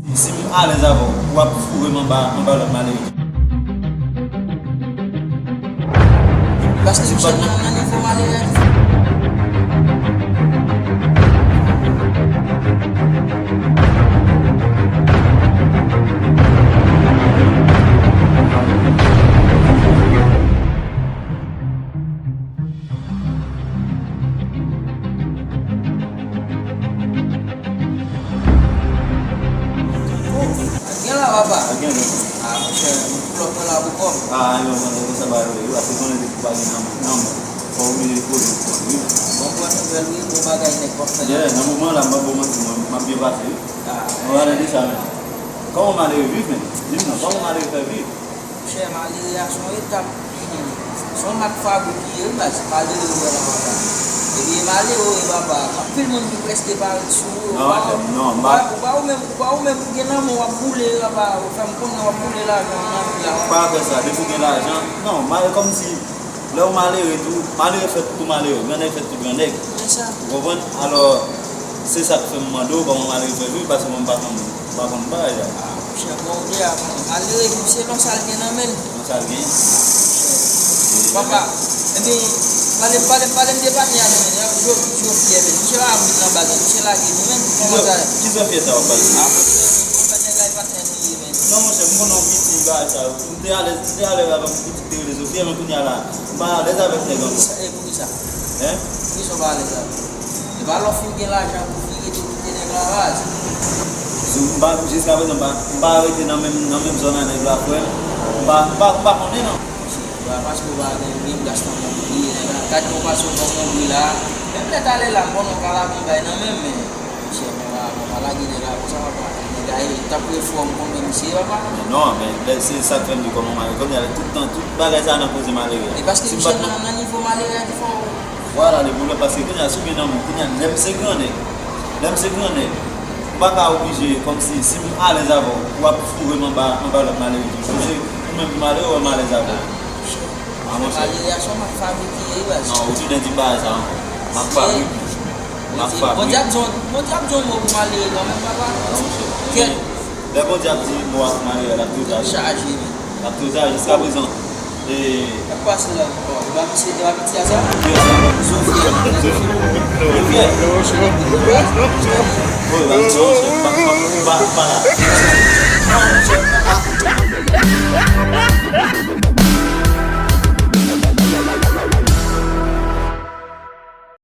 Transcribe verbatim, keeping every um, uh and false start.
Si m alèz avè w, w ap foure m anba, anba lòt malere. Paske m chèf nan, nan nivo malere a. Gen la, papa. A, gen la. A, monchè, m pran la pou kò m. A, yo, mwen, mwen, sa ba yo, yo, ase konnen depi pa gen nan, nan, fò w oblije poze w kò, wi. Bon, bon nouvèl, wi, bon bagay, nèg, w ap fè la. Yeah, nan moman la, m pa bon manti, mwen, m ap byen pase, wi. A, mwen, pale de sa, men. Kòman malere viv, men? Di m non, kòman malere fè viv? Monchè, malere a se yon etap. Se yon mak fabrik li ye, wi, baz. Malere ou wè la, papa. Epi e malere ou ye, papa. Anpil moun ki prèske parèt sou ou. Non, pa, monchè, non, ou pa, ou pa ou menm, ou pa ou menm, ou gen nan men w ap boule, papa. Ou fè m konnen w ap boule lajan nan vi a. Pa fè sa, depi w gen lajan. Non, malere kòmsi, lè w malere tou, malere fèt tou malere, grannèg fèt tou grannèg. Men sa. Ou konprann? Alò, se sa k fè m mande w kòman malere fè viv, paske mwen m pa konn, m pa konn bagay la. Monchè, bon, ou di a, bon, malere viv selon sa l gen nan men l. Nan sa l gen. Papa, epi, pale, pale, pale m de patnè a, men, yo, yo, yo fyè, men. Misye pa vin nan bagay, misye lage nou, men. Kòman sa? Ki zafè sa w ap pale? A, monchè, bon, patnè a, e patnè li ye, men. Non, monchè, m konnen w piti bagay sa yo. M te alèz, m te alèz avè w, m piti te rele Sofia, men kounye a la, m pa alèz avèk nèg ankò. E poukisa? Hein? Poukisa w pa alèz avè l? E pa lè w fin gen lajan pou w vire tou kite nèg la baz. M pa, jiskaprezan, m pa, m pa rete nan menm, nan menm zòn a nèg la, frè m. M pa, m pa, m pa konnen, non. Monchè, se pa paske w pa gen, gen plas nan men w pou vire nèg la. Gad jan w pase w nan men w la. Menm lè talè la, m konnen w ka lage yon bay nan men m, men, monchè, mwen pa, mwen pa lage nèg la konsa, papa. Nèg la, e, t ap refò, m konnen misye, papa. Non, men, lè, se sa k fè m di kòman malere. Kounye a, tout tan, tout bagay sa nan koze malere. E paske misye nan, nan nivo malere a ki fè w Vwala le pwoblèm, paske kounye a, si w gen nan men w, kounye a, lè m se grannèg, lè m se grannèg, ou pa ka oblije, kòmsi, si m alèz avè w, w ap foure m anba, anba lòt malere tou. Se ou menm ki malere, ou wè m alèz avè w. A, monchè. Malere a se yon mak fabrik li ye, wi, baz. Non, ou tounen di m bagay sa ankò. Mak fabrik. Mak fabrik. Bondye ap di yon, Bondye ap di yon mo pou malere kanmenm, papa. Non, monchè. Kèt. Lè Bondye ap di mo a pou malere a, l ap twò ta. Chaje, wi. L ap twò ta, jiskaprezan. E. Sa k pase la? Bon, e pa misye, e pa piti a sa? Ki sa? Zofye. Zofye. Wi, pa misye, pa, pa, pa, pa la. Non, monchè, pa.